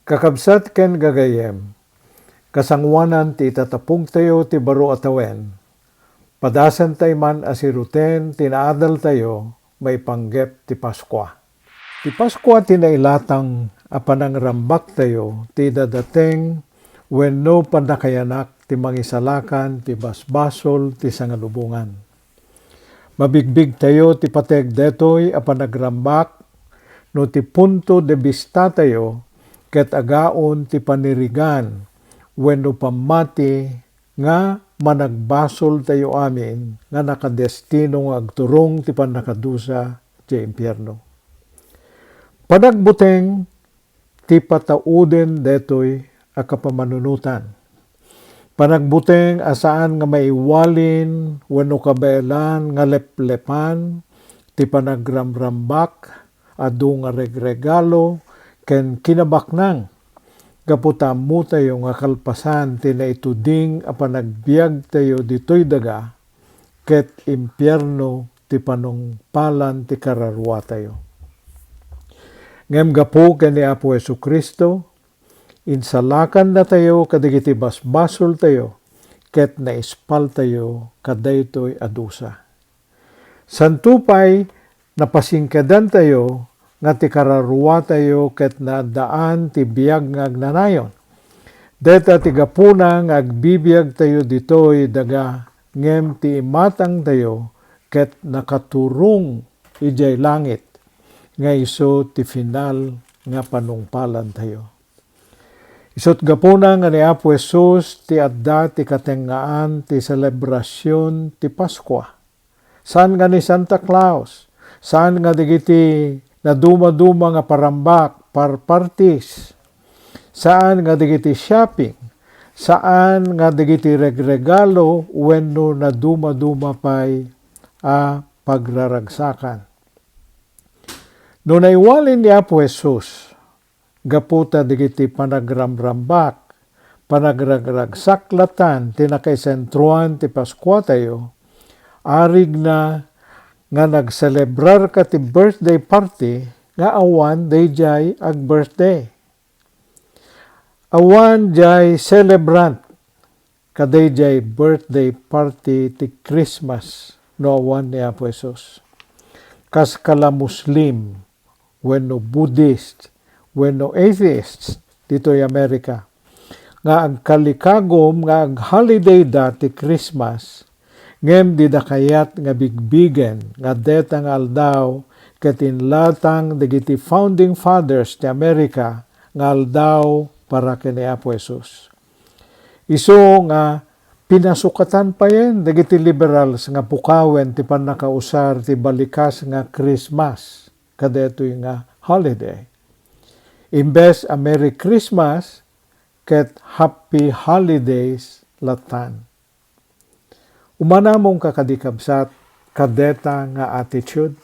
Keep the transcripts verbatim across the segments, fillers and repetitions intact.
Kakabsat ken gagayyem, kasangoanan ti itatapogtayo ti baro a tawen, padasenta man a siruten ti naadaltayo maipanggep ti Paskua. Ti Paskua ti nailatang a panangrambaktayo ti idadateng wenno pannakayanak ti Mangisalakan ti basbasol ti sangalubongan. Mabigbigtayo ti pateg detoy a panagrambak no ti punto de vistatayo ket agaon ti panirigan wenno pammati nga managbasoltayo amin nga nakadestino nga agturong ti pannakadusa idiay impierno. Panagbuteng ti patauden detoy a kapamanunotan. Panagbuteng a saan nga maiwalin wenno kabaelan nga leplepan ti panagramrambak, adu nga regregalo ken kinabaknang gapu ta ammotayo nga kalpasan ti naituding a panagbiagtayo ditoy daga ket impierno ti panungpalan ti kararuatayo. Ngem gapu ken ni Apo Jesu-Cristo, insalakannatayo kadagiti basbasoltayo ket naispaltayo kadaytoy a dusa. Santo pay, napasingkedantayo nga ti kararuatayo ket naaddaan ti biag nga agnanayon. Dayta ti gapuna nga agbibiagtayo ditoy daga ngem ti imatangtayo ket nakaturong idiay langit nga isu ti final nga panungpalantayo. Isut' gapuna nga ni Apo Jesus ti adda ti katengngaan ti selebrasion ti Paskua. Saan nga ni Santa Claus, saan nga dagiti nadumaduma nga parambak, parparties, saan nga dagiti shopping, saan nga dagiti regregalo wenno nadumaduma pay a pagraragsakan. No naiwalin ni Apo Jesus, gapu ta dagiti panagramrambak, panagragragsak latan ti nakaisentroan ti Paskuatayo, arigna nga nagselebrarka ti birthday party nga awan daydiay ag-birthday. Awan diay celebrant kadaydiay birthday party ti Christmas no awan ni Apo Jesus. Kas kala Muslim, wenno Buddhist, wenno atheists ditoy America, nga agkalikagum nga agholidayda ti Christmas, ngem dida kayat nga bigbigen nga deta nga aldaw ket inlatang dagiti founding fathers ti America nga aldaw para ken ni Apo Jesus. Isu nga pinasukatan payen dagiti liberals nga pukawen ti pannakausar ti balikas nga Christmas kadaytoy nga holiday. Imbes a Merry Christmas ket Happy Holidays latan. Umanamongka kadi, kabsat, kadeta nga attitude?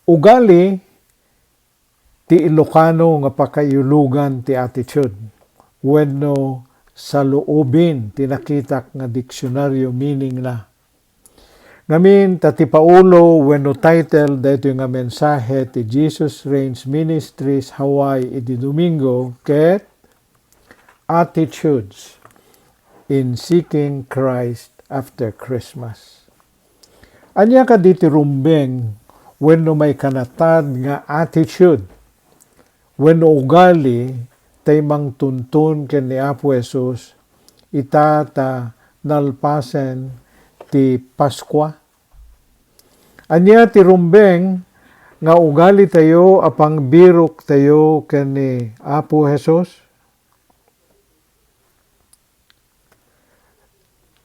Ugali ti Ilocano nga pakaiyulugan ti attitude wenno saluobin ti nakitak nga diksionaryo meaningna. Ngamin ta ti paulo wenno title daytoy nga mensahe ti Jesus Reigns Ministries Hawaii idi Domingo ket Attitudes in Seeking Christ After Christmas. Ania kadi ti rumbeng wenno maikanatad nga attitude wenno ugali tay mangtuntun ken ni Apo Jesus ita ta nalpasen ti Paskua? Ania ti rumbeng nga ugalitayo a pangbiroktayo ken ni Apo Jesus?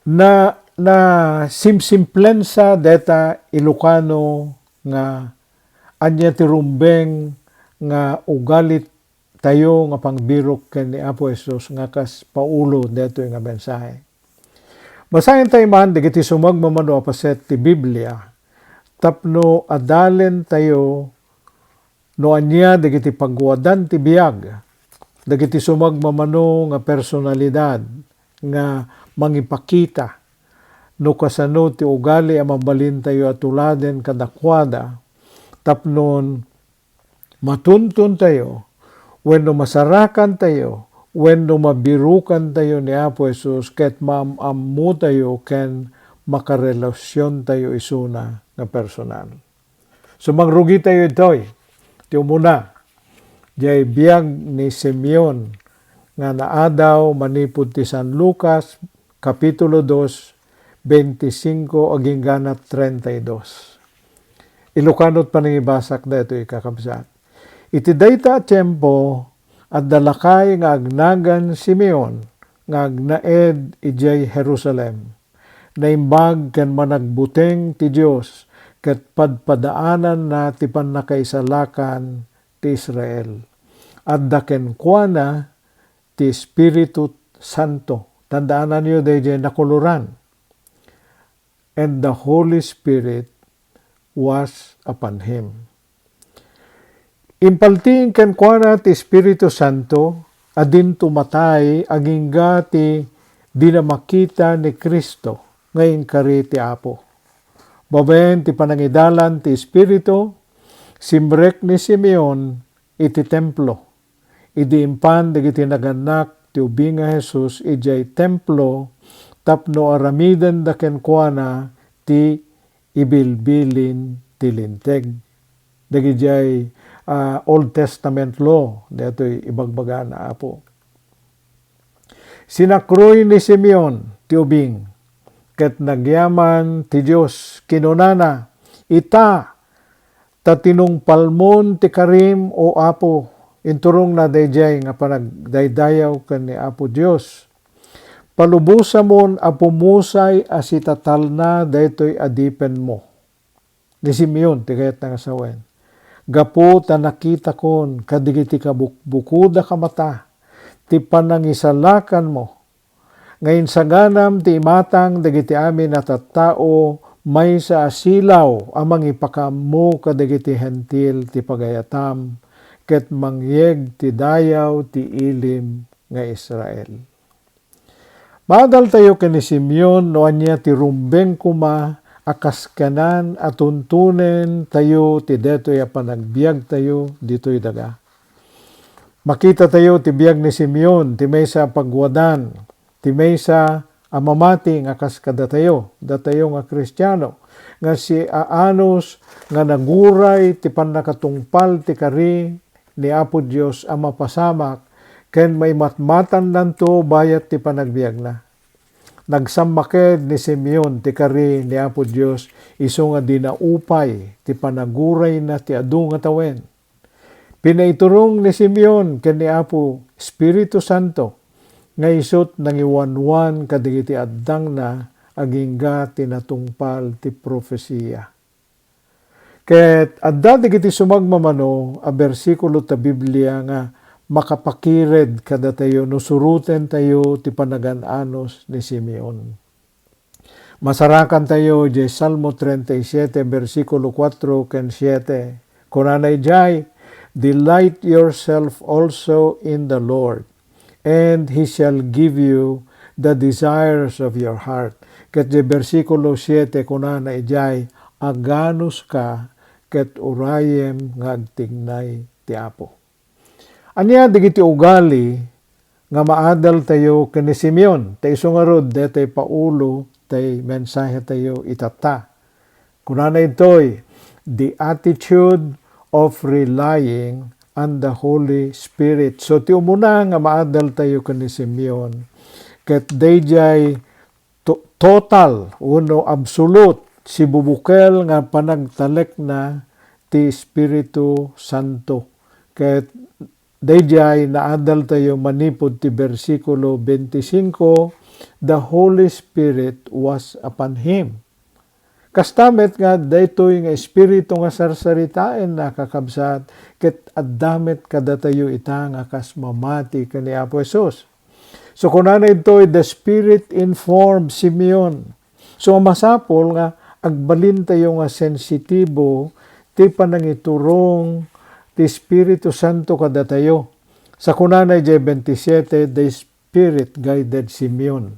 Na, nasimsimplensa deta Ilocano nga ania ti rumbeng nga ugalitayo nga pangbirok ken ni Apo Jesus nga kas paulo detoy nga mensahe. Basaentayo man dagiti sumagmamano a paset ti Biblia tapno adalentayo no ania dagiti pagwadan ti biag dagiti sumagmamano nga personalidad nga mangipakita no kasano ti ugali a mabalintayo a tuladen kadakuada tapnon matuntontayo Wenno masarakantayo, wenno mabirukantayo ni Apo Jesus ket maam-ammotayo ken makarelasiontayo isuna nga personal. So, mangrugitayo itoy. Ti umuna, diay biag ni Simeon nga naadaw manipud ti San Lucas, Kapitulo dos, beintisinko agingga treinta y dos. Ilokano ti panangibasak daytoy, kakabsat. Iti dayta a tiempo, adda lakay nga agnagan Simeon nga agnaed idiay Jerusalem. Naimbag ken managbuteng ti Dios ket padpadaananna ti pannakaisalakan ti Israel. Adda kenkuana ti Espiritu Santo. Tandaananyo daydiay nakuluran. And the Holy Spirit was upon him. Impaltiing kenkuana ti Espiritu Santo a dinto matay agingga ti dina makita ni Cristo nga inkari ti Apo. Babaen ti panangidalan ti Espiritu, simrek ni Simeon iti templo. Idi impan dagiti nagannak ti ubing a Jesus idiay templo tapno aramidenda kenkuana ti ibilbilin ti Linteg. Dagidiay, ah, Old Testament law, daytoy ibagbagana, Apo. Sinakruy ni Simeon ti ubing, ket nagyaman ti Dios, kinunana, "Ita, ta tinungpalmon ti karim, O Apo." Inturongna daydiay nga panagdaydayaw ken ni Apo Dios. Palubosamon a pumusay a sitatalna daytoy a dipenmo. Ni Simeon ti kayatna nga sawen. Gapu ta nakitakon kadagiti kabukbukodak a mata ti panangisalakanmo, nga insaganam ti imatang dagiti amin a tattao maysa a silaw a mangipakaammo kadagiti Hentil ti pagayatam, ket mangyeg ti dayaw ti ilim nga Israel. Maadaltayo ken ni Simeon no ania ti rumbeng koma a kaskanan a tuntunen tayo ti detoy a panagbiagtayo ditoy daga. Makitatayo ti biag ni Simeon, ti maysa a pagwadan, ti maysa a mamati nga kas kadatayo, datayo nga Kristiano, nga siaanus nga naguray ti pannakatungpal ti kari ni Apo Dios a mapasamak ken maimatmatannanto bayat ti panagbiagna. Nagsammaked ni Simeon ti kari ni Apo Dios isu nga dina upay ti panagurayna ti adu nga tawen. Pinaiturong ni Simeon ken ni Apo Espiritu Santo nga isut' nangiwanwan kadagiti addangna agingga ti natungpal ti profesia. Ket adda dagiti sumagmamano a bersikulo ta Biblia nga makapakired kadatayo no surotentayo ti panagan-anus ni Simeon. Masarakantayo idiay Salmo treinta y siete, bersikulo kuatro ken siete. Kunana idiay, "Delight yourself also in the Lord, and He shall give you the desires of your heart." Ket diay bersikulo siete, kunana idiay, "Aganuska ket urayem nga agtignay ti Apo." Ania dagiti ugali nga maadaltayo ken ni Simeon? Ta isu ngarud, daytoy paulo tay mensahetayo itatta. Kunana intoy, "The attitude of relying on the Holy Spirit." So, ti umuna nga maadaltayo ken ni Simeon, ket daydiay to-, total wenno absolute, sibubukel nga panagtalekna ti Espiritu Santo. Ket daydiay naadaltayo manipud ti bersikulo beintisinko, "The Holy Spirit was upon him." Kasta met nga daytoy nga Espiritu nga sarsaritaenna, kakabsat, ket adda met kadatayo ita nga kas mamati ken ni Apo Jesus. So, kunana intoy, "The Spirit informed Simeon." So, masapul nga agbalintayo nga sensitibo ti panangiturong ti Espiritu Santo kadatayo. Sa kunana idiay bentisiete, "The Spirit guided Simeon."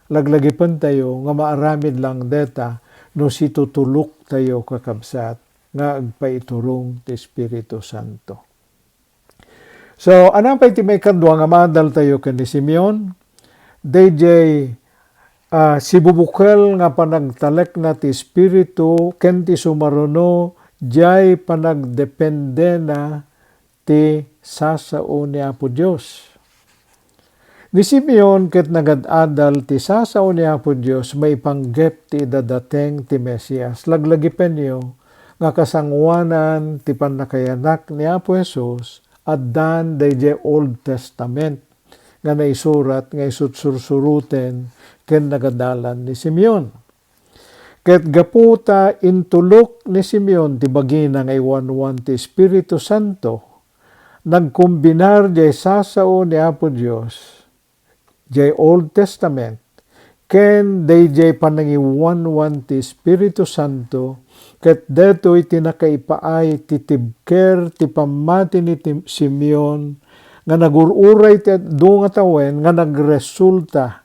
Laglagipentayo nga maaramid laeng dayta no situtuloktayo, kakabsat, nga agpaiturong ti Espiritu Santo. So, ano pay ti maikadua nga maadaltayo ken ni Simeon? Daydiay, ah, sibubukel nga panagtalekna ti Espiritu ken ti sumaruno, diay panagdependena ti sasao ni Apo Dios. Ni Simeon ket nagad-adal ti sasao ni Apo Dios maipanggep ti idadateng ti Mesias. Laglagipenyo nga kasangoanan ti pannakayanak ni Apo Jesus, addan daydiay Old Testament nga naisurat nga isut sursuroten ken nagadalan ni Simeon. Ket gapu ta intulok ni Simeon ti bagina nga iwanwan ti Espiritu Santo, nagkombinar diay sasao ni Apo Dios, diay Old Testament, ken daydiay panangiwanwan ti Espiritu Santo, ket daytoy ti nakaipaay ti tibker ti pammati ni Tim-, Simeon nga nagur-uray ti adu nga tawen nga nagresulta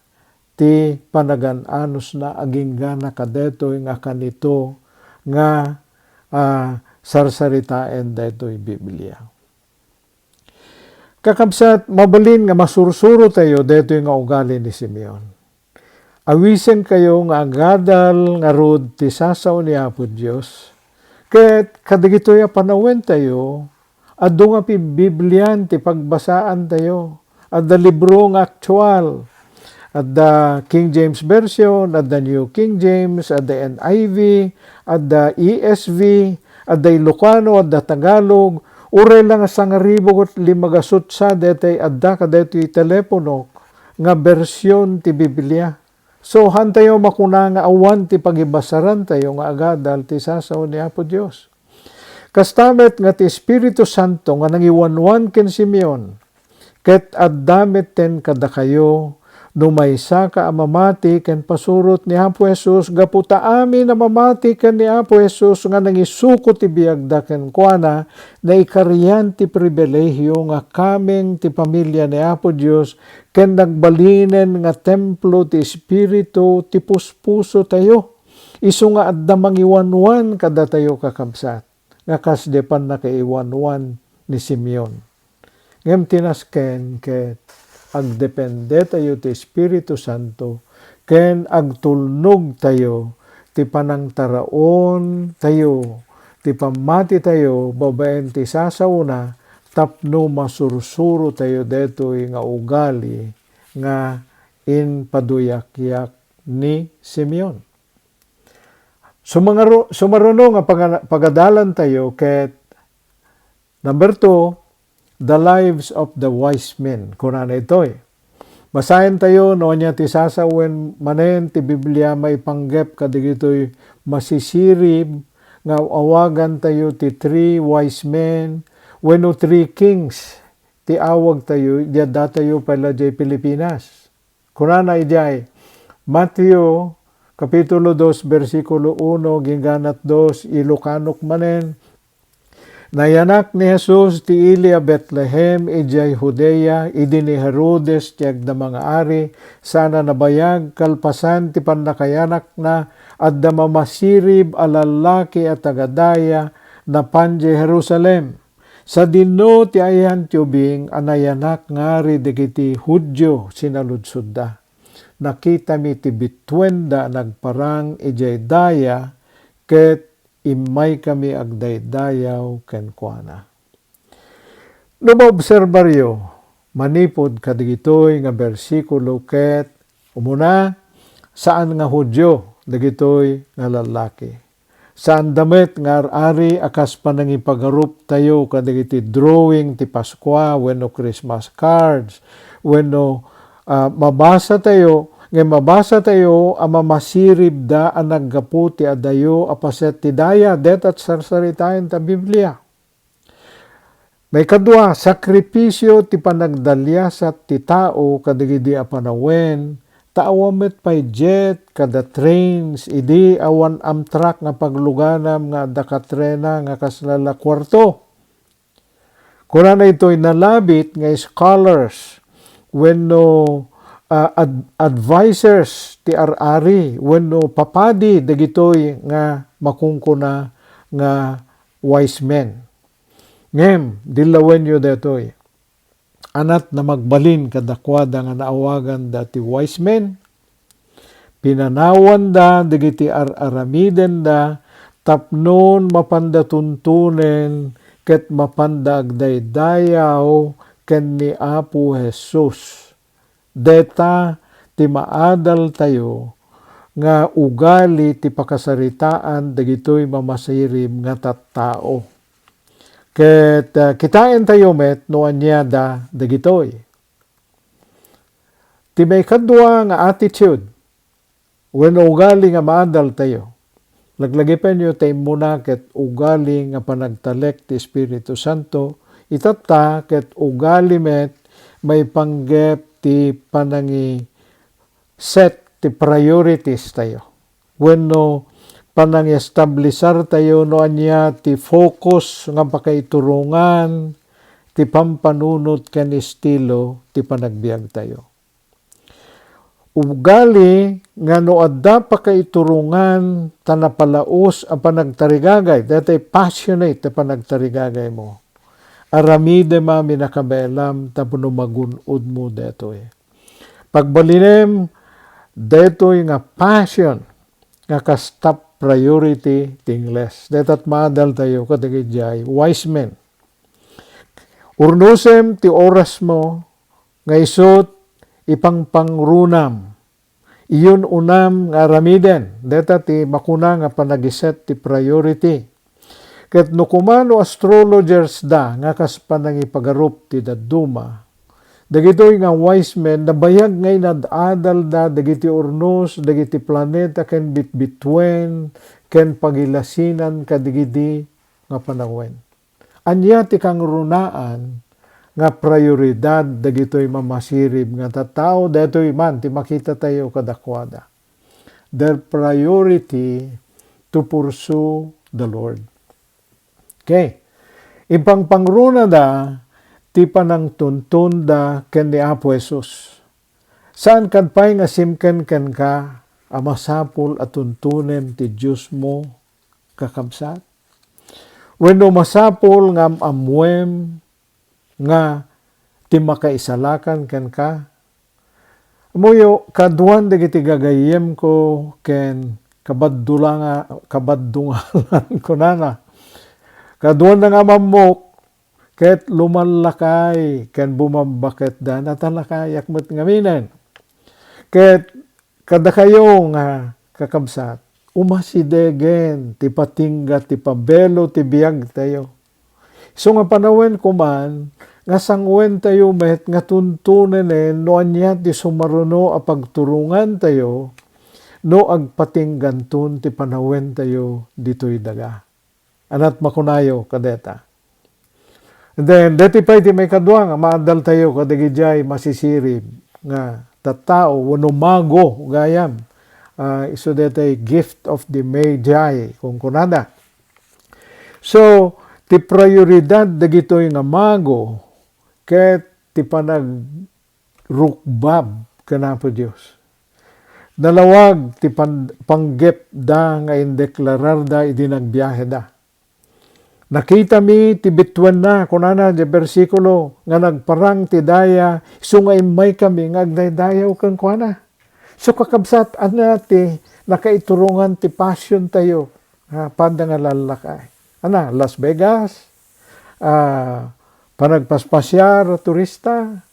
ti panagan-anusna agingga kadaytoy nga kanito nga, ah, sarsaritaen daytoy Biblia. Kakabsat, mabalin nga masursurotayo daytoy nga ugali ni Simeon. Awisenkayo nga agadal ngarud ti sasao ni Apo Dios, ket kadagitoy a panawentayo, adu nga pibiblian ti pagbasaantayo. Adda libro nga aktual. Adda King James Version, adda New King James, adda N I V, adda E S V, adda Ilocano, adda Tagalog. Uray la nga sangaribu ket lima gasut sa daytoy adda kadaytoy telepono nga bersyon ti Biblia. So, hantayo makuna nga awan ti pagibasarantayo nga agadal ti sasao ni Apo Dios. Kasta met nga ti Espiritu Santo nga nangiwanwan ken Simeon, ket adda metten kadakayo, no maysaka a mamati ken pasurot ni Apo Jesus, gapu ta amin a mamati ken ni Apo Jesus nga nangisuko ti biagda kenkuana, naikarian ti pribilehiyo nga kameng ti pamilia ni Apo Dios ken nagbalinen nga templo ti Espiritu ti puspusotayo. Isu nga adda mangiwanwan kadatayo, kakabsat, nga kasdi pannakaiwanwan ni Simeon. Ngem ti nasken ket agdependetayo ti Espiritu Santo ken agtulnogtayo ti panangtaraontayo ti pammatitayo babaen ti sasaona tapno masursurotayo daytoy nga ugali nga impaduyakyak ni Simeon. Sumangaro-, sumaruno nga pagana-, pagadalantayo ket number two, the lives of the wise men. Kunana itoy, basaentayo no ania ti sasawen manen ti Biblia maipanggep kadagitoy masisirib nga awagantayo ti three wise men wenno three kings ti awagtayo, idi addatayo pay la diay Pilipinas. Kunana idiay Mateo, Kapitulo dos, bersikulo uno, agingga ket dos, Ilocanok manen, nayanak ni Jesus ti ili a Betlehem idiay Judea, idi ni Herodes ti agdama nga ari, saan a nabayag, kalpasan ti pannakayanakna, adda mamasirib a lallaki a taga-daya, napan idiay Jerusalem. Sadino ti ayanti ubing a nayanak nga ari dagiti Judio sinaludsodda. Nakitami ti bituenda a nagparang idiay daya, ket immaykami agdaydayaw kenkuana. No maobserbaryo, manipud kadagitoy nga bersikulo ket umuna, saan nga Judio dagitoy nga lallaki. Saanda met nga ar-ari a kas panangipagaruptayo kadagiti drawing ti Paskua wenno Christmas cards wenno, ah, mabasatayo, nga mabasatayo a mamasiribda a naggapu ti adayo a paset ti daya, dayta ti sarsaritaen ta Biblia. Maikadua, sakripisio ti panagdaliasat ti tao kadagidi a panawen, ta awan met pay jet kada trains idi awan Amtrak nga pagluganam nga adda katrena nga kasla la kuarto. Kunana itoy, nalabit nga scholars wenno, ah, ad-, advisors ti ar-ari wenno papadi dagitoy nga makunkuna nga wise men. Ngem, dillawenyo daytoy. anat na magbalin kadakuada nga naawaganda ti wise men. Pinanawanda dagiti ar-aramidenda tapnon mapanda tuntunen ket mapanda agdaydayaw ken ni Apo Jesus. Deta ti maadaltayo nga ugali ti pakasaritaan dagitoy mamasirib nga tattao. Ket, ah, kitaentayo met no aniada dagitoy. Ti maikadua nga attitude wenno ugali nga maadaltayo, laglagipenyo ta immuna ket ugali nga panagtalek ti Espiritu Santo, itatta ket ugali met maipanggep ti panangi-set ti priorities tayo wenno panangiestablisar tayo no ania ti focus nga pakaiturongan ti pampanunot ken estilo ti panagbiag tayo. Ugali nga no adda pakaiturongan ta napalaos a panagtarigagay, daytoy passionate a panagtarigagaymo, aramidem a minakabaelam tapno magun-odmo daytoy. Pagbalinem, daytoy nga passion nga kas top priority ti Ingles. Dayta ti maadaltayo kadagiti wise men. Urnosem ti orasmo nga isut ipangpangrunam. Iyun-unam nga aramiden, dayta ti makuna nga panagiset ti priority. Ket no kumano astrologers da nga kas panangipagarup ti dadduma, dagitoy nga wise men nabayag nga inad-adalda dagiti urnos, dagiti planeta ken bitbituen ken pagilasinan kadagidi nga panawen. Ania ti kangrunaan nga prioridad dagitoy mamasirib nga tattao? Daytoy man ti makitatayo kadakuada. Their priority to pursue the Lord. Okay. Impangpangrunada ti panangtuntonda ken ni Apo Jesus. Saan kad pay nga simken kenka a masapul a tuntonem ti Diosmo, kakabsat? Wenno masapul nga am-ammoem nga ti makaisalakan kenka? Ammoyo, kaduan dagiti gagayyemko ken kabaddulanga-, kabaddungalan, kunana. Kaduanda nga amammok, ket lumallakay ken bumambaketda, natalakayak met ngaminen. Ket kadakayo nga kakabsat, umasidegen ti patingga ti pabelo ti biagtayo. Isu nga panawenko man nga sanguentayo met nga tuntunenen no ania ti sumaruno a pagturongantayo no agpatingganton ti panawentayo ditoy daga. Anat makunayo kadeta. And then, deti pay ti maikadua nga maadaltayo kadagidiay masisirib nga tattao wenno mago gayam. Ah, isu detay gift of the Magi, kunkunada. So, ti prioridad dagitoy nga mago ket ti panag- rukbab ken Apo Dios. Nalawag ti pan-, panggepda nga indeklararda idi nagbiaheda. "Nakitami ti bituenna," kunana diay bersikulo, "nga nagparang ti daya, isu nga immaykami nga agdaydayaw kenkuana." So, kakabsat, ania ti nakaiturongan ti passion tayo? Ah, panda nga lallakay. Ana, Las Vegas, ah, panagpaspasiar a turista,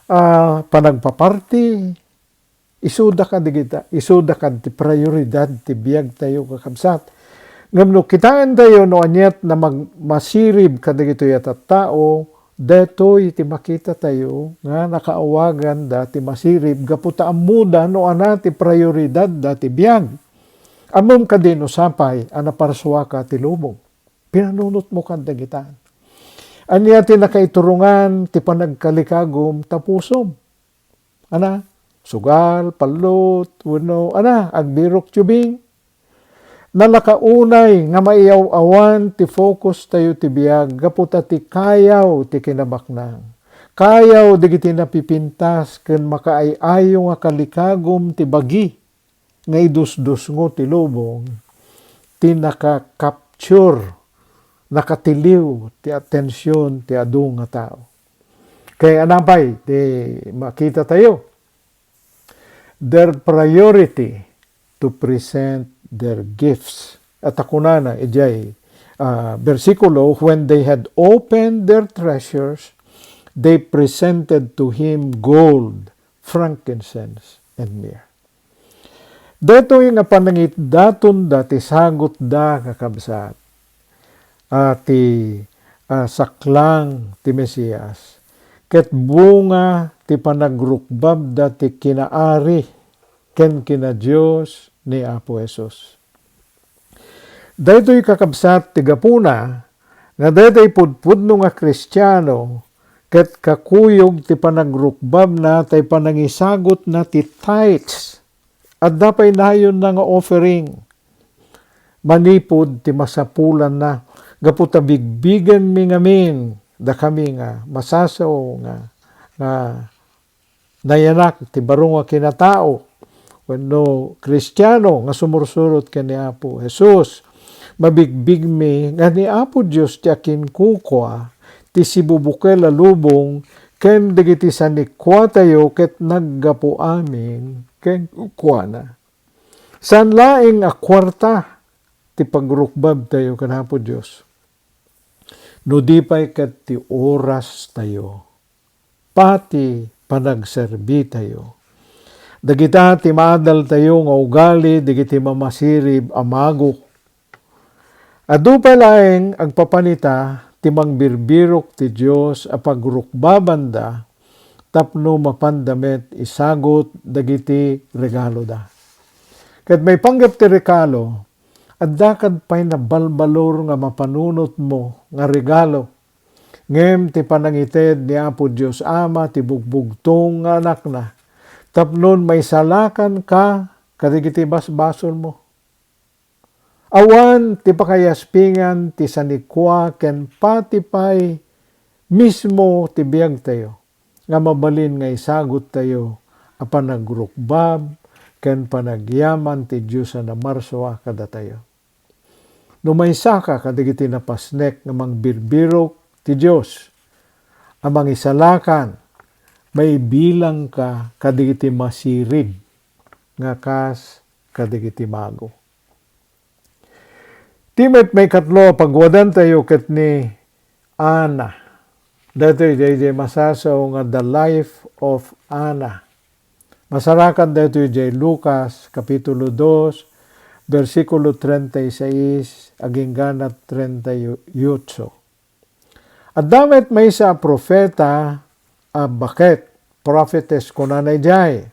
ah, panagpaparti, isuda kadagita, isuda kad ti prioridad ti biagtayo, kakabsat. Ngem no kitaentayo no aniat na mag-, masirib kadagitoy a tattao, daytoy ti makitatayo nga nakaawaganda ti masirib gapu ta ammoda no ania ti prioridadda ti biag. Ammom kadi no sapay a naparsuaka ti lubong? Pinanunotmo kadagita. Ania ti nakaiturongan ti panagkalikagum ta pusom? Ana, sugal, pallut, wenno, ana, agbirok tubing? Nalaka unay nga maiaw-awan ti focus tayo ti biag gapu ta ti kayaw ti kinabaknang. Kayaw dagiti napipintas ken makaay-ayo nga kalikagum ti bagi nga idusdusngo ti lubong ti naka-capture, nakatiliw ti atension ti adu nga tao. Kay anapay ti makita tayo? Their priority to present their gifts. At kunana idiay, ah, bersikulo, "When they had opened their treasures, they presented to him gold, frankincense, and myrrh." Daytoy nga panangitdatonda ti sagutda, kakabsat, a ti, a saklang ti Mesias, ket bunga ti panagrukbabda ti kinaari ken kina-Dios ni Apo Jesus. Daytoy, kakabsat, ti gapuna nga daytoy pudpudno nga Kristiano ket kakuyog ti panagrukbabna tay panangisagutna ti tithes. Adda pay nayonna nga offering manipud ti masapulanna, gapu ta bigbigenmi ngamin dakami nga masasao nga, nga nayanak ti baro nga kinatao wenno Kristiano nga sumursurot ken ni Apo Jesus. Mabigbigmi nga ni Apo Dios ti akinkukua ti sibubukel a lubong ken dagiti sanikuatayo ket naggapu amin kenkuana. Saan laeng a kuarta ti pagrukbabtayo ken Apo Dios, no di pay ket ti orastayo, pati panagserbitayo. Dagita ti maadaltayo nga ugali dagiti mamasirib a mago. Adu pay laeng agpapanita ti mangbirbirok ti Dios a pagrukbabanda tapno mapanda met isagut dagiti regaloda. Ket maipanggep ti regalo, adda kad pay nabalbalor nga mapanunotmo nga regalo, ngem ti panangited ni Apo Dios Ama ti bugbugtong nga Anakna, tapnon maisalakanka kadagiti basbasolmo. Awan ti pakayaspingan ti sanikua ken pati pay mismo ti biagtayo nga mabalin nga isaguttayo a panagrukbab ken panagyaman ti Dios a namarsua kadatayo. No maysaka kadagiti napasnek nga mangbirbirok ti Dios a mangisalakan, maibilangka kadagiti masirib nga kas kadagiti mago. Ti met maikatlo a pagwadantayo ket ni Ana. Daytoy daydiay masasao nga The Life of Anna. Masarakan daytoy idiay Lucas, Kapitulo dos, bersikulo treinta y seis agingga na treinta y ocho. Adda met maysa a profeta a baket, prophetess kunana idiay.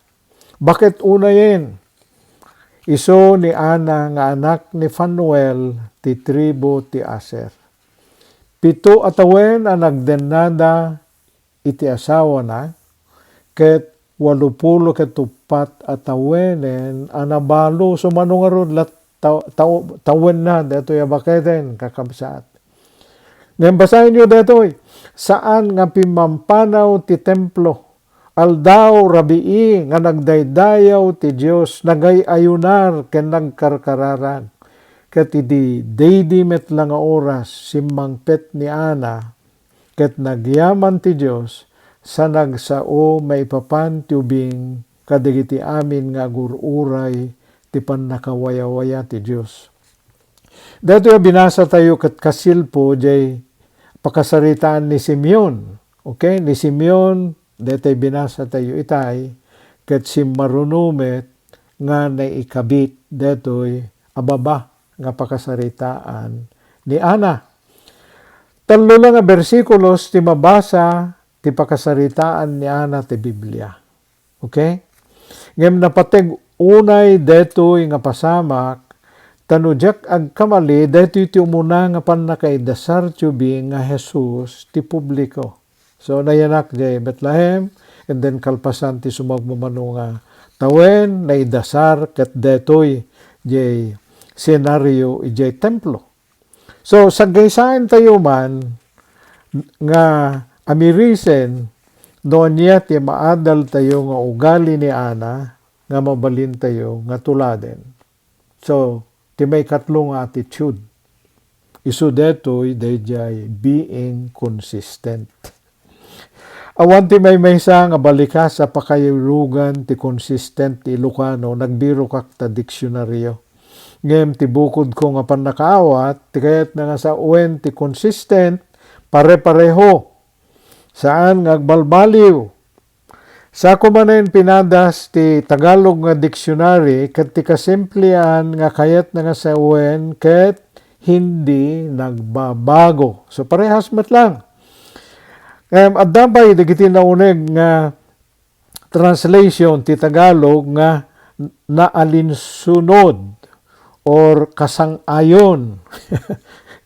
Baket unayen, isu ni Ana nga anak ni Fanuel ti tribu ti Aser. Pito a tawen a nagdennada iti asawana, ket walopulo ket uppat a tawenen a nabalo. So, mano ngarud la taw-, taw-, tawenna daytoy a baketen, kakabsat? Ngem basaenyo daytoy, saan nga pimmampanaw ti templo. Aldaw rabii nga nagdaydayaw ti Dios, nagay-ayunar ken nagkarkararag. Ket idi daydi met la nga oras, simmangpet ni Ana, ket nagyaman ti Dios, sa nagsao maipapan ti ubing kadagiti amin nga agur-uray ti pannakawayawaya ti Dios. Daytoy a binasatayo ket kasilpo jay pakasaritaan ni Simeon. Okay? Ni Simeon, daytoy binasatayo itay, ket simmaruno met nga naikabit daytoy a baba nga pakasaritaan ni Ana. Tallo la nga bersikulos ti mabasa ti pakasaritaan ni Ana ti Biblia. Okay? Ngem napateg unay daytoy nga pasamak, ta no diak agkamali, daytoy ti umuna nga pannakaidasar ti ubing nga Jesus ti publiko. So, nayanak jay Betlehem, and then kalpasan ti sumagmamano nga tawen, naidasar ket daytoy jay senario idiay templo. So, saggaysaentayo man nga amirisen no ania ti maadaltayo nga ugali ni Ana nga mabalintayo nga tuladen. So, ti maikatlo nga attitude, isu daytoy daydiay being consistent. Awan ti maymaysa nga balikas a pakairugan ti consistent ti Ilocano, nagbirokak ta diksionario. Ngem ti bukodko nga pannakaawat, ti kayatna nga sawen ti consistent, pare-pareho. Saan nga agbalbaliw. Sako manen pinadas ti Tagalog nga dictionary ket ti kasimplian nga kayatna nga sawen ket hindi nagbabago. So, parehas met lang. Em, adda pay dagiti nauneg nga translation ti Tagalog nga naalinsunod or kasang-ayon.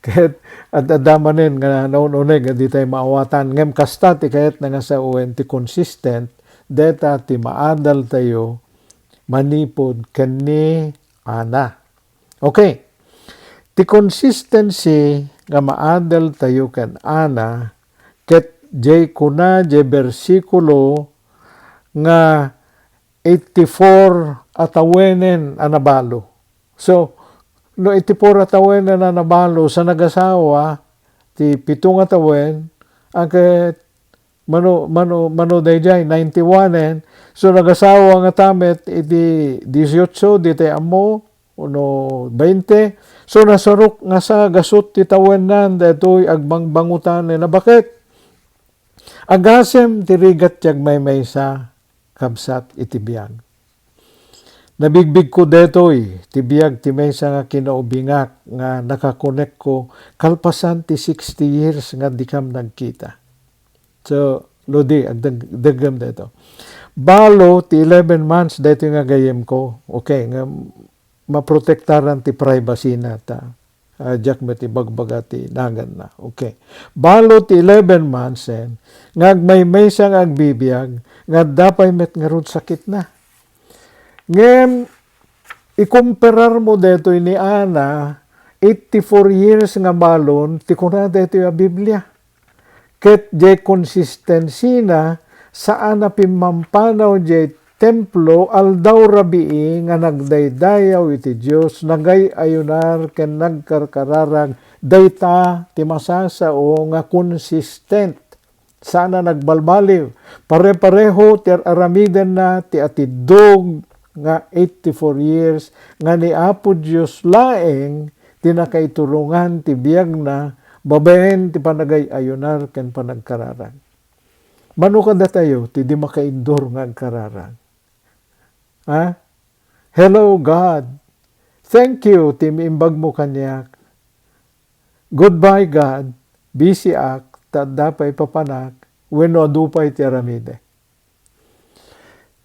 Ket ad-, adda manen nga naun-uneg nga ditay maawatan. Ngem kasta ti kayatna nga sawen ti consistent, deta ti maadaltayo manipud ken ni Ana. Okay. Ti consistency nga maadaltayo ken Ana, ket jay kuna jay bersikulo nga eighty-four a tawenen a nabalo. So, no eighty-four a tawenen a nabalo sa nagasawa, ti pito nga tawen, a ket mano, mano, mano daydiay, ninety-one en. So, nagasawa ngata met iti dieciocho, ditay ammo, wenno bainte. So, nasarok nga sa gasut ti tawennan, daytoy agbangbangutan, a nabaket. Agasem ti rigat ti agmaymaysa, kabsat iti biag. Nabigbigko daytoy ti biag ti maysa nga kinaubingak nga nakakonekko kalpasan ti sixty years nga dikam nagkita. So, Lodi, agdag-, daggem dayto. Balo ti eleven months daytoy nga gayyemko. Okay, nga maprotektaran ti privacy na ta. Ah, diak met ibagbaga ti naganna. Okay. Balo ti eleven months, eh, nga agmaymaysa nga agbibiag, nga adda pay met ngarud sakitna. Ngem, ikumperarmo daytoy ni Ana, eighty-four years nga balon, ti kuna daytoy a Biblia. Ket jay konsistensina, saan a pimmampanaw jay templo aldaw rabii nga nagdaydayaw iti Dios, nagay-ayunar ken nagkarkararag, dayta ti masasao nga consistent. Saan a nagbalbaliw. Pare-pareho ti ar-aramidenna ti atiddog nga eighty-four years nga ni Apo Dios laeng ti nakaiturongan ti biagna babaen ti panagay-ayunar ken panagkararag. Mano kadatayo ti di makaindur nga agkararag? Ha? Hello, God. Thank you ti imbagmo kaniak. Goodbye, God. Busy ak, ta adda pay papanak, wenno adu pay ti aramidek.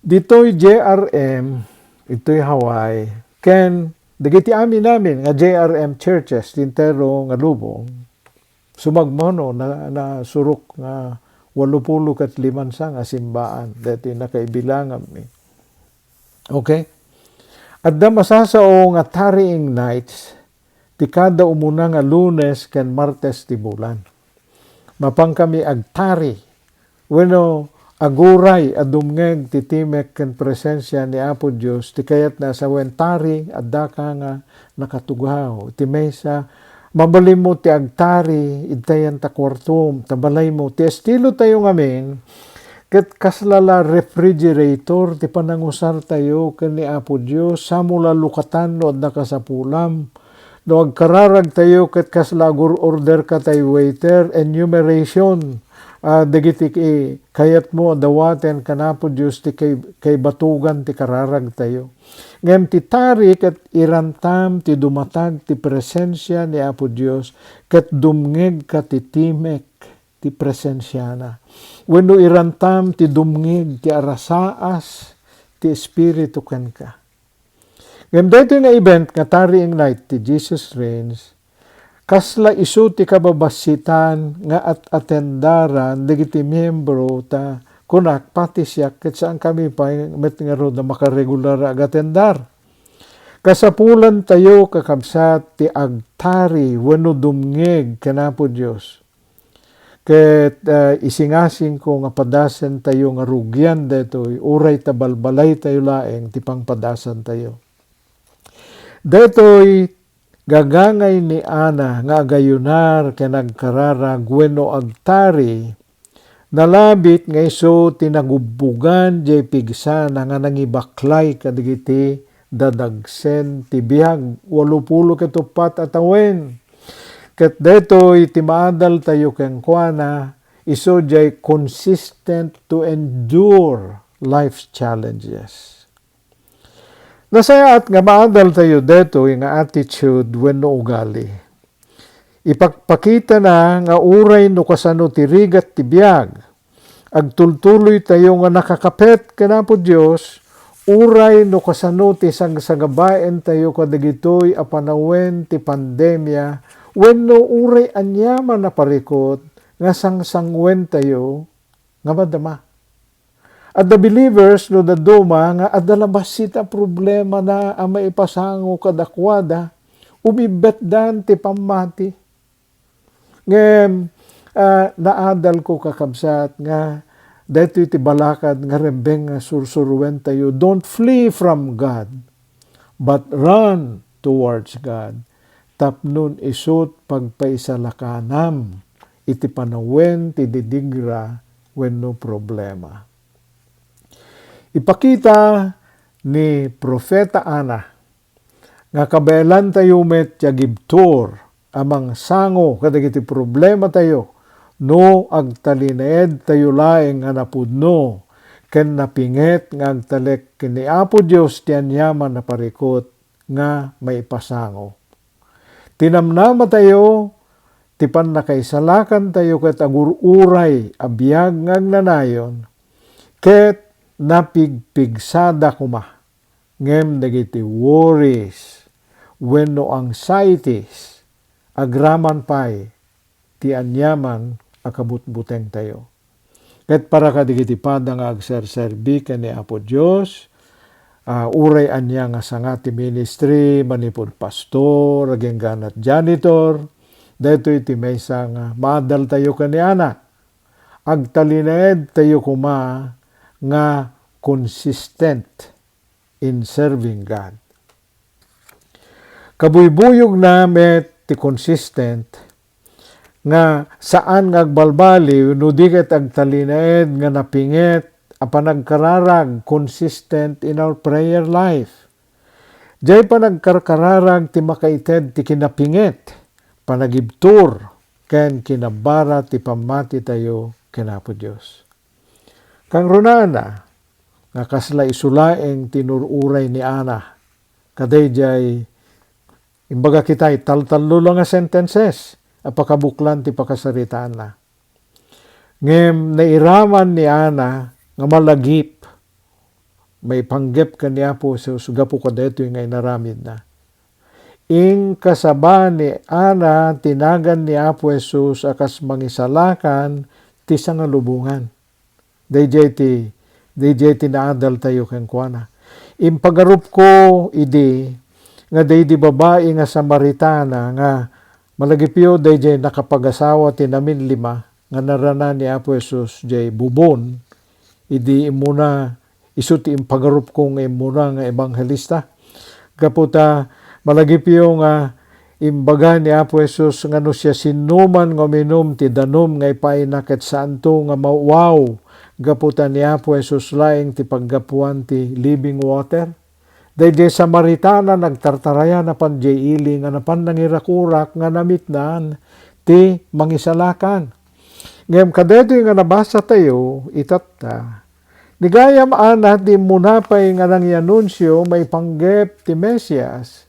Ditoy J R M, itoy Hawaii, ken dagiti amin-amin nga J R M churches ti entero nga lubong, sumagmano, na, nasurok nga walupulo ket limansa nga simbaan, daytoy nakaibilanganmi. Okay? Adda masasao nga tarrying nights ti kada umuna nga Lunes ken Martes ti bulan. Mapankami agtari wenno aguray a dumngeg ti timek ken presensia ni Apo Dios, ti kayatna a sawen tari, addaka nga nakatugaw iti mesa, mabalinmo ti agtari, idtayan ta kuartom, ta balaymo. Ti estilotayo ngamin, ket kasla la refrigerator ti panangusartayo ken ni Apo Dios, samo la lukatan no adda kasapulam. No agkararagtayo ket kasla agur-orderka tay waiter, enumeration, ah, dagiti ki-, kayatmo a dawaten kan Apo Dios ti kay-, kaibatugan ti kararagtayo. Ngem ti tari ket irantam ti dumatag ti presensia ni Apo Dios ket dumngegka ti timek ti presensiana. Wenno irantam ti dumngeg ti arasaas ti Espiritu kenka. Ngem daytoy nga event nga tarrying night ti Jesus Reigns, kasla isu ti kababassitan nga at-atendaran dagiti miembro ta kunak pati siak ket saankami pay met ngarud a makaregular a agatendar. Kasapulantayo, kakabsat, ti agtari wenno dumngeg ken Apo Dios. Ket, ah, isingasingko nga padasentayo nga rugian daytoy, uray ta balbalaytayo laeng ti pangpadasantayo. Daytoy gagangay ni Ana nga agayunar ken agkararag wenno agtari, Nalabit nga isu ti nagubbugan jay pigsana nga nangibaklay kadagiti dadagsen ti biag, walupulo ket uppat a tawen. Ket daytoy ti maadaltayo kenkuana, isu jay consistent to endure life's challenges. Nasayaat nga maadaltayo daytoy nga attitude wenno ugali. Ipakpakitana nga uray no kasano ti rigat ti biag, agtultuloytayo nga nakakapet ken Apo Dios, uray no kasano ti sagsagabaentayo kadagitoy a panawen ti pandemia wenno uray aniaman a parikut nga sangsangwentayo nga madama. Adda believers no dadduma nga adda la bassit a problemana a maipasango kadakuada, umibbetdan ti pammati. Ngem, ah, naadalko, kakabsat, nga daytoy ti balakad nga rembeng nga sursuruentayo. Don't flee from God, but run towards God. Tapnon isut' pagpaisalakanam iti panawen ti didigra wenno problema. Ipakita ni Profeta Ana nga kabaelantayo met ti agibtur a mangsango kadagiti problematayo no agtalinaedtayo laeng nga napudno ken napinget nga agtalek ken ni Apo Dios ti aniaman a parikut nga maipasango. Tinamnamatayo ti pannakaisalakantayo ket agur-uray a biag nga agnanayon ket napigpigsada koma ngem dagiti worries wenno anxieties agraman pay ti aniaman a kabutbutengtayo. Ket para kadagiti pada nga agserserbi ken ni Apo Dios, ah, uray ania nga sanga ti ministry, manipud pastor, agingganat janitor, daytoy ti maysa nga maadaltayo ken ni Ana. Agtalinaedtayo koma nga consistent in serving God. Kabuybuyogna met ti consistent nga saan nga agbalbaliw no di ket agtalinaed nga napinget a panagkararag, consistent in our prayer life. Jay panagkarkararag ti makaited ti kinapinget, panagibtur, ken kinabara ti pammatitayo ken Apo Dios. Kangrunaanna nga kasla isu laeng ti inur-uray ni Ana. Kadaydiay, imbagak itay, taltallo la nga sentences a pakabuklan ti pakasaritaanna. Ngem nairaman ni Ana nga malagip maipanggep ken ni Apo Jesus gapu kadaytoy nga inaramidna. Inkasaba ni Ana ti nagan ni Apo Jesus a kas mangisalakan ti sangalubongan. Daydiay ti, daydiay ti naadaltayo kenkuana. Impagarupko idi nga daydi babai nga Samaritana nga malagipyo daydiay nakapagasawa ti naminlima nga narana ni Apo Jesus jay bubon, idi immuna, isu ti impagarupko nga immuna nga ebanghelista. Gapu ta malagipyo nga imbaga ni Apo Jesus nga no siasinoman nga uminum ti danum nga ipaayna ket saanto nga mawaw gapu ta ni Apo Jesus laeng ti paggapuan ti living water. Daydiay Samaritana nagtartarayan napan jay ili nga napan nangirakurak nga namitnaan ti mangisalakan. Ngem kadaytoy nga nabasatayo itatta, ni gayam Ana ti immuna pay nga nangianunsio maipanggep ti Mesias,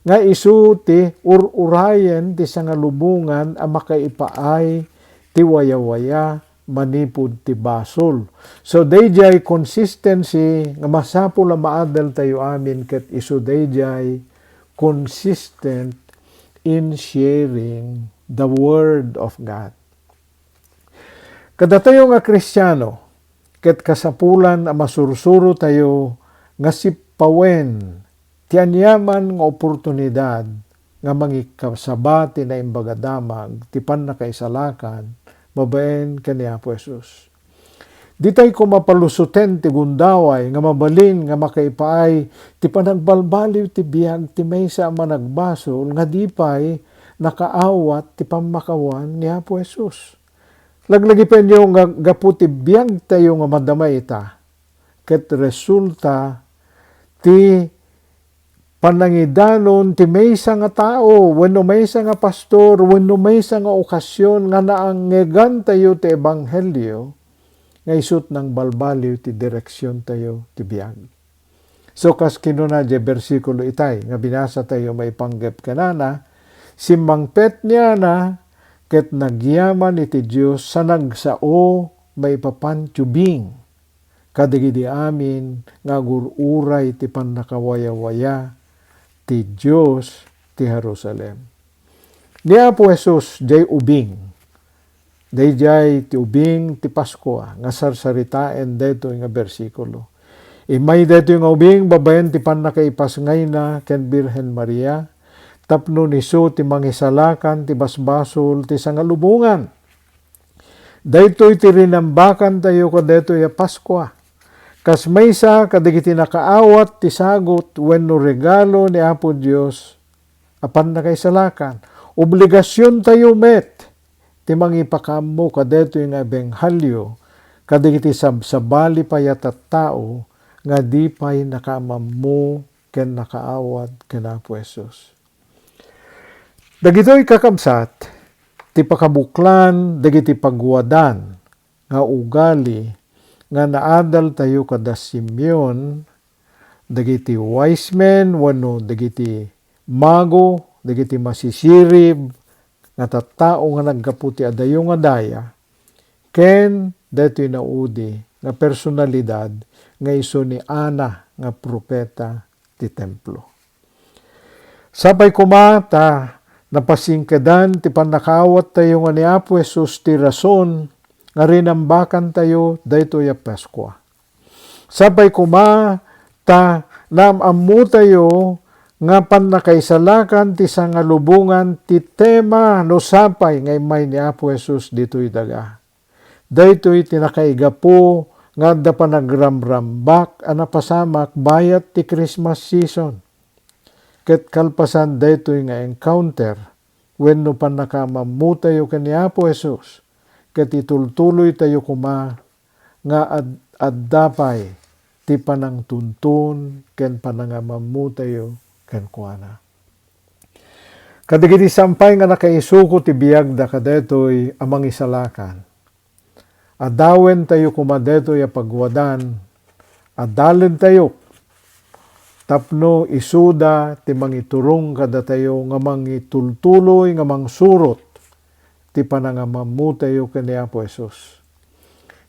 nga isu ti ur-urayen ti sangalubongan a makaipaay ti wayawaya manipud ti basol. So, daydiay consistency nga masapul a maadaltayo amin ket isu daydiay consistent in sharing the Word of God. Kadatayo nga Kristiano, ket kasapulan a masursurotayo nga sippawen ti aniaman nga oportunidad nga mangikasaba ti Naimbag a Damag ti pannakaisalakan babaen ken ni Apo Jesus. Ditay koma palusoten ti gundaway nga mabalin nga makaipaay ti panagbalbaliw ti biag ti maysa a managbasol nga di pay nakaawat ti pammakawan ni Apo Jesus. Laglagipenyo nga gapu ti biagtayo nga madama ita, ket resulta ti panangidanon ti maysa nga tao wenno maysa nga pastor wenno maysa nga okasyon nga naangegantayo ti ebanghelio nga isut' nangbalbaliw ti direksiontayo ti biag. So, kas kinuna diay bersikulo itay nga binasatayo maipanggep kenana, simmangpet ni Ana ket nagyaman iti Dios sa nagsao maipapan ti ubing kadagidi amin nga agur-uray ti pannakawayawaya ti Dios ti Jerusalem. Ni Apo Jesus diay ubing. Daydiay ti ubing ti Paskua nga sarsaritaen daytoy nga bersikulo. Immay daytoy nga ubing babaen ti pannakaipasngayna ken Birhen Maria, tapno isu ti mangisalakan ti basbasol ti sangalubongan. Daytoy ti rinambakantayo kadaytoy a Paskua. Kas maysa kadagiti nakaawat ti sagut wenno regalo ni Apo Dios a pannakaisalakan, obligasiontayo met ti mangipakaammo kadaytoy nga ebanghelio kadagiti sabsabali pay a tattao nga di pay nakaamammo ken nakaawat ken Apo Jesus. Dagitoy, kakabsat, ti pakabuklan dagiti paguadan nga ugali nga naadaltayo kada Simeon, dagiti wise men wenno dagiti mago, dagiti masisirib nga tattao nga naggapu ti adayo nga daya, ken daytoy naudi nga personalidad nga isu ni Ana nga propeta ti templo. Sapay koma ta napasingkedan ti pannakaawattayo nga ni Apo Jesus ti rason nga rinambakantayo daytoy a Paskua. Sapay koma ta naam-ammotayo nga pannakaisalakan ti sangalubongan ti tema no sapay nga immay ni Apo Jesus ditoy daga. Daytoy ti nakaigapu nga adda panagramrambak a napasamak bayat ti Christmas season. Ket kalpasan daytoy nga encounter wenno pannakaamammotayo ken ni Apo Jesus, ket itultuloytayo koma nga ad-, adda pay ti panangtuntun ken panangamammotayo kenkuana. Kadagiti sampay nga nakaisuko ti biagda kadaytoy a mangisalakan, adawentayo koma daytoy a paguadan, adalentayo, tapno isuda ti mangiturong kadatayo nga mangitultuloy nga mangsurot ti panangamammotayo ken ni Apo Jesus.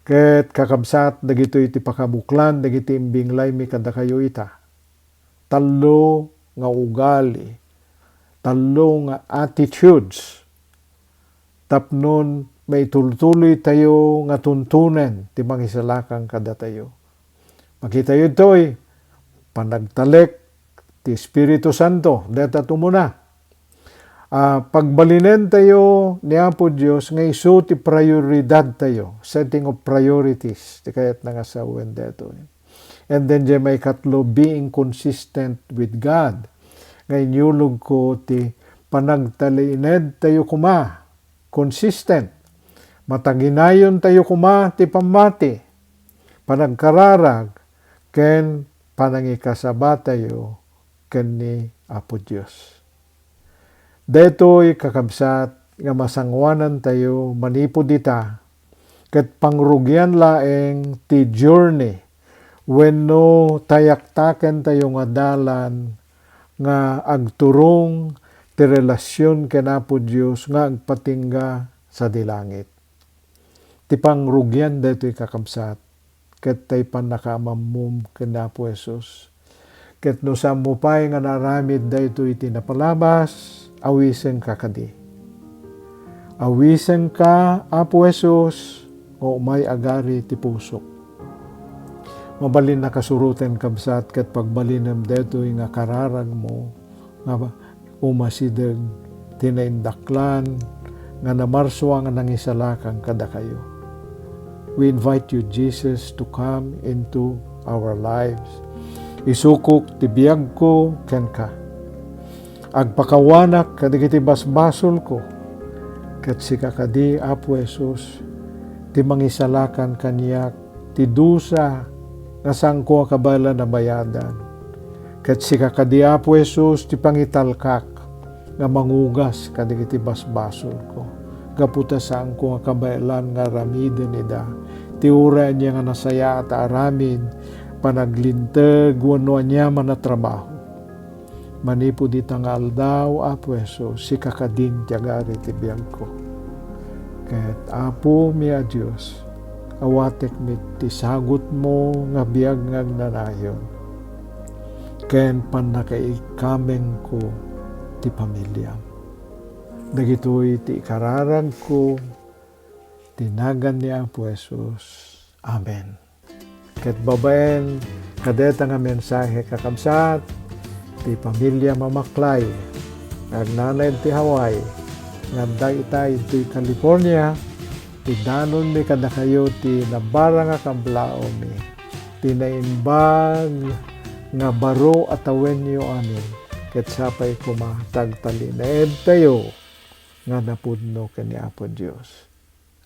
Ket, kakabsat, dagitoy ti pakabuklan dagiti imbinglaymi kadakayo ita. Tallo nga ugali, tallo nga attitudes, tapnon maitultuloytayo nga tuntunen ti mangisalakan kadatayo. Makitayo ditoy, panagtalek ti Espiritu Santo, dayta ti umuna. Ah, pagbalinentayo ni Apo Dios nga isu ti prioridadtayo, setting of priorities, ti kayatna nga sawen daytoy. And then, diay maikatlo, being consistent with God. Nga inyulogko ti panagtalinedtayo koma, consistent. Mataginayontayo koma ti pammati, panagkararag, ken panangikasabatayo ken ni Apo Dios. Daytoy, kakabsat, nga masangoanantayo manipud ita, ket pangrugian laeng ti journey wenno tayaktakentayo nga dalan nga agturong ti relasion ken Apo Dios nga agpatingga sadi langit. Ti pangrugian daytoy, kakabsat, ket tay pannakaamammom ken Apo Jesus. Ket no saanmo pay nga naaramid daytoy iti napalabas, awisenka kadi. Awisenka, Apo Jesus, nga umay agari ti pusok. Mabalin a kasuroten, kabsat, ket pagbalinem daytoy nga kararagmo nga umasideg ti naindaklan nga namarsoa nga nangisalakan kadakayo. We invite you, Jesus, to come into our lives. Isukok ti biagko kenka. Agpakawanak kadagiti basbasolko. Ket sika kadi, Apo Jesus, ti mangisalakan kaniak ti dusa nga saanko a kabaelan a bayadan. Ket sika kadi, Apo Jesus, ti pangitalkak nga mangugas kadagiti basbasolko, gapu ta saanko nga kabaelan nga aramiden ida. Ti uray ania nga nasayaat a aramid, panaglinteg, wenno aniaman a trabaho. Manipud ita nga aldaw, Apo Jesus, sika kadin ti agari ti biagko. Ket, Apomi a Dios, awatekmi ti sagutmo nga biag nga agnanayon ken pannakaikkamengko ti pamiliam. Dagitoy ti ikararagko ti nagan ni Apo Jesus. Amen. Ket babaen kadeta nga mensahe, kakabsat, ti pamilya Mamaklay nga agnanayon ti Hawaii nga adda ita intoy California, idanonmi kadakayo ti nabara nga kablaawmi, ti naimbag nga baro a tawenyo amin, ket sapay koma ta agtalinaedtayo nga napudno ken ni Apo Dios.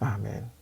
Amen.